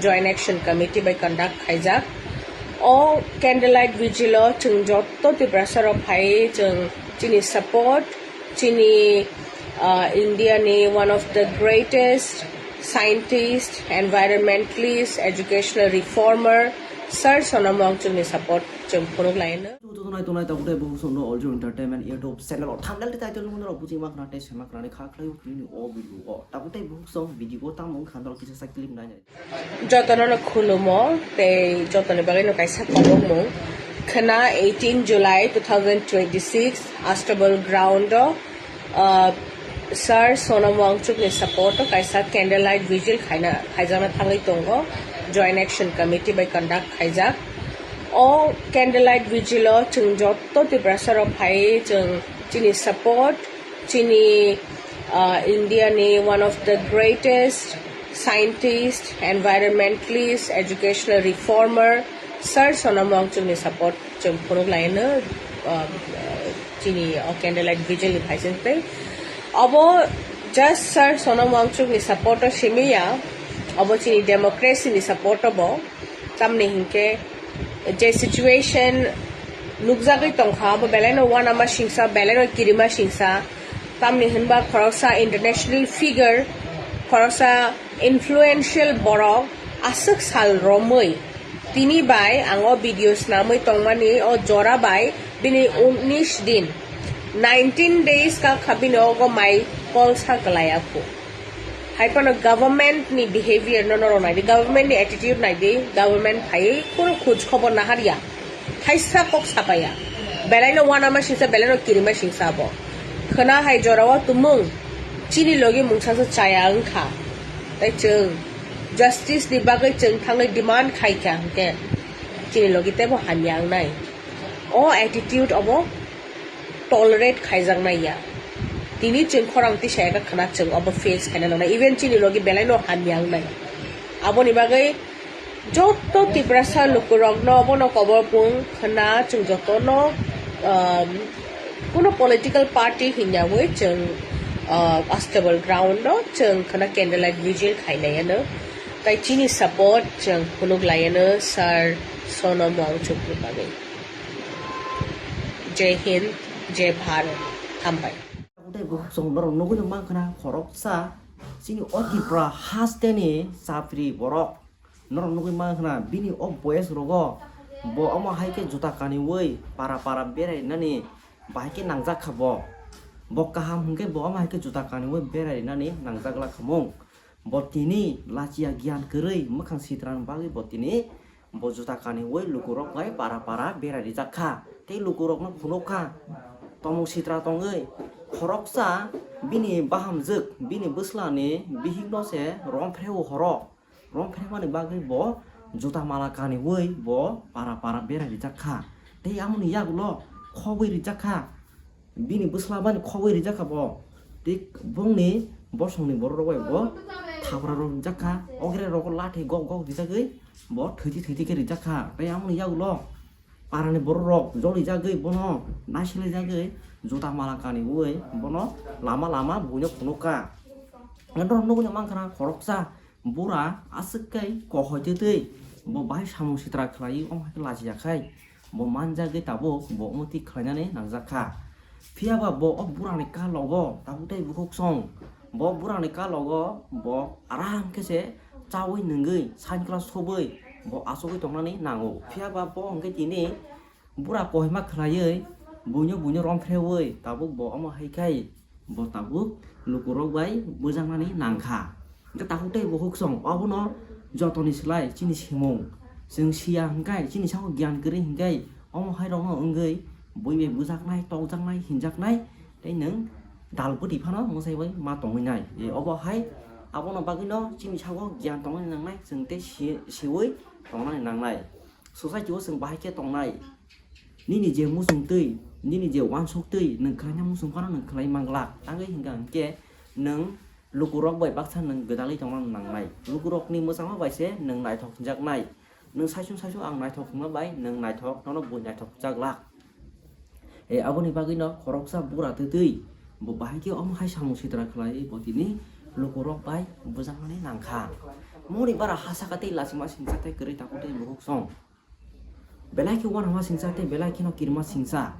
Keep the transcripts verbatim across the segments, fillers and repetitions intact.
Joint Action Committee bai conduct khaijak. O candlelight vigil o chwng jotto Tiprasa rok phai chwng chini support, chini, uh, India ni one of the greatest scientist, environmentalist, educational reformer, Sir Sonam Wangchuk ni support chwng phunuk lai no. Joto nai tongnai tabuk tei bukhuk song no Oljo Entertainment YouTube channel o thumbnail tei title nung rok buji ma khna tei sema khna ni kha khlai o tini o video o. Tabuk tei bukhuk song video o tamo wngkha dol kisa sa clip nai nai. Jotono no khulumo tei jotoni bagwi no kaisa khobokmung khna eighteen July two thousand twenty-six Astabal ground o, uh, Sir Sonam Wangchuk ni support o kaisa candlelight vigil khaina khaijakna thangwi tongo, Joint Action Committee bai conduct khaijak. O candlelight vigil o chwng jotto Tiprasa rok phai chwng chini support, chini, uh, India ni one of the greatest scientist, environmentalist, educational reformer, Sir Sonam Wangchuk ni support chwng phunuk lai no, uh, chini o candlelight vigil ni phaising tei obo just Sir Sonam Wangchuk ni support o simi ya, obo chini democracy ni support o bo. Tamni hinkhe je situation nukjagwi tongkha, abo belai no uanama singsa, belai no kirima singsa. Tamni hinba khoroksa international figure, khoroksa influential borok aswk sal romwi tini bai ang o video snamwi tongmani o jora bai bini unis din, nineteen days ka kha bini ogo mai kolsa kwlai aphu. Hai phano government ni behavior no norok nai di, government ni attitude nai di, government phaiwi kunu khoj khobor naharya, thaisa kok sapaya, belai no uanama singsa, belai no kirima singsa abo. Khwna hai jora o tumung chini logi mungsa se chaya wngkha, tei chwng justice ni bagwi chwng thangwi demand khai kha, hinkhe chini logi teibo hamya wngnai. O attitude obo tolerate khaijaknai ya. Tini chwng khorang tisa eka khwna chwng obo face khaina nangnai. Even chini logi belai no hamya wngnai. Aboni bagwi joto Tiprasa lukurokno obono kobor pung khwna chwng jotono, um, kuno political party hinyawi chwng, uh, Astabal ground no chwng khwna candlelight vigil khainai ano. Tai chini support chwng phunuk lai ano Sir Sonam Wangchuk ni bagwi. Jai Hind, Jai Bharat, hambai. Tei bukhuk song norok nugwi no mankha na khoroksa chini o Tripura hasteni chapri borok. Norok nugwi mankha na bini o boyes rogo bo omo hai khe juta kaniwi para para berai nani bahai khe nangjak kha bo. Bo kaham hwnkhe bo omo hai khe juta kaniwi berai nani nangjak la khamung. Bo tini lachiya giyan kwrwi mwkhang sitrani bagwi bo tini bo juta kaniwi lukurok bai para para berai rijak kha. Tei lukurokno phunuk kha, tomung sitra tongwi khoroksa bini bahamjwk, bini bwslani bihikno se romphreo horo. Romphremani bagwi bo juta mala kaniwi bo para para berai rijak kha. Tei amoni yagulo khobwi rijak kha. Bini bwsla bani khogwi rijak kha bo. Tei bongni bosongni borok rok bai bo thapra rok rijak kha. Ogre rok lathi gok gok rijagwi bo thwiti thwiti khe rijak kha. Tei amoni yagulo parani borok rok jolijagwi bono naisilai jagwi juta mala kaniwi bono lama lama buino phunuk kha. Norok nugwi mankha na khoroksa bura aswk khe kohoi twi twi bo bahai samung sitra khlaiwi omo hai khe lachiya khai. Bo manjagwi tabuk bo omo twi khlainani nangjak kha. Phiya ba bo o burani kalogo tabuk tei bukhuk song. Bo burani kalogo bo aram khe se chaui nwngwi sankla sobwi bo achugwi tongnani nango. Phiya ba bo hwnkhe tini bura kohima khlaiwi buino buino romphrewwi tabuk bo omo hai khai. Bo tabuk lukurok bai bwjaknani nangkha. Hwnkhe takhuk tei bukhuk song obono jotoni slai chini simung. Chwng siya hwnkhe chini sago giyan kwrwi hwnkhe omo hai rokno wngwi bui bai bwjaknai, tokjaknai, hinjaknai tei nwng dal bwtwi phano mwsai bai ma tongwi nai. E obo hai abono bagwino chini sago giyan tongwi nangnai chwng tei si-, siwi tongnani nangnai. Society o chwng bahai khe tongnai. Nini je muchung twi, nini je uansuk twi, nwng khlaina muchung phano nwng khlai manglak. Tangwi hwnkha hwnkhe nwng lukurok bai baksa nwng gwdalwi tongna nangnai. Lukurokni mwchangma bai se nwng naithok hwnjaknai. Nwng saichung saichung ang naithok hwnma bai nwng naithok, nono bui naithok hwnjaklak. E, aboni bagwino khoroksa bura twtwi bo bahai khe omo hai samung sitra khlaiwi bo tini lukurok bai bwjaknani nangkha. Moni bara ha saka tei lachima singcha tei kwrwi takhuk tei bukhuk song. Belai khe uanama singcha tei belai kheno kirima singcha.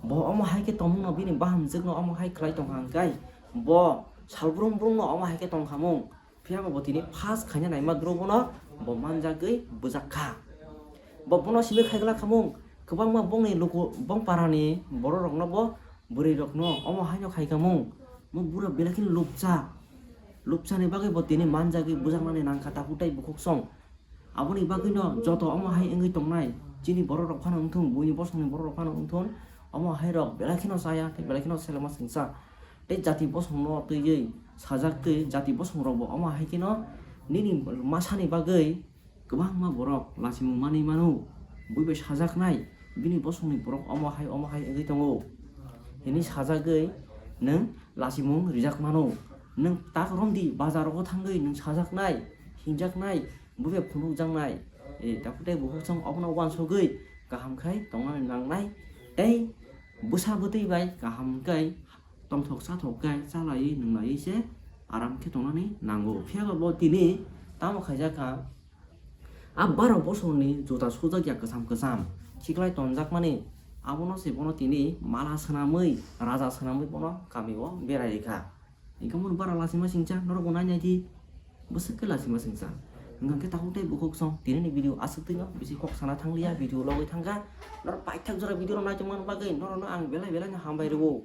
Bo omo hai khe tongmungno bini bahamjwkno omo hai khlai tongkha hwnkhe bo salbrum brumno omo hai khe tongkhamung. Phiya ba bo tini first khaina naima drobono bo manjagwi bujak kha. Bo bono simi khaigla khamung, kwbangma bongni luku, bong parani bororokno bo bwrwirokno omo haino khaikamung. Mo bura belai kheno lupcha. Lupchani bagwi bo tini manjagwi bujaknani nangkha takhuk tei bukhuk song. Aboni bagwino joto omo hai wngwi tongnai, chini bororok phano wngthung, buini bosongni bororok phano wngthun, omo hairok belai kheno chaya tei belai kheno selengma singcha. Tei jati bosongno twiwi sajak twi jati bosongrokbo omo hai kheno nini masani bagwi kwbangma borok lachimung manwi mano. Buibai sajaknai bini bosongni borok omo hai omo hai wngwi tongo hinwi sajagwi nwng lachimung rijak mano. Nwng tak romdi bazarogo thangwi nwng sajaknai, hinjaknai, buibai phunukjaknai. E, takhuk tei bukhuk song obono uansugwi kaham khai tongnani nangnai tei bwsa bwtwi bai kaham khai tongthok sathok khe chalaiwi nwnglaiwi se aram khe tongnani nango. Phiya ba bo tini tamo khaijak kha, a baro bosorni juta sujak ya kwcham kwcham khiklai tonjakmani, abono se bono tini mala swnamwi, raja swnamwi bono kamio berai rikha. Hinkhe omo bara lachima singcha norokbo nai nai di, bwswk khe lachima singcha. Hwnkhe takhuk tei bukhuk song tinini video aswk twino bisi kok sana thangliya, video logwi thangkha. Norok paithak jora video rok naitongmani bagwi norokno ang belai belai no hambai rwo.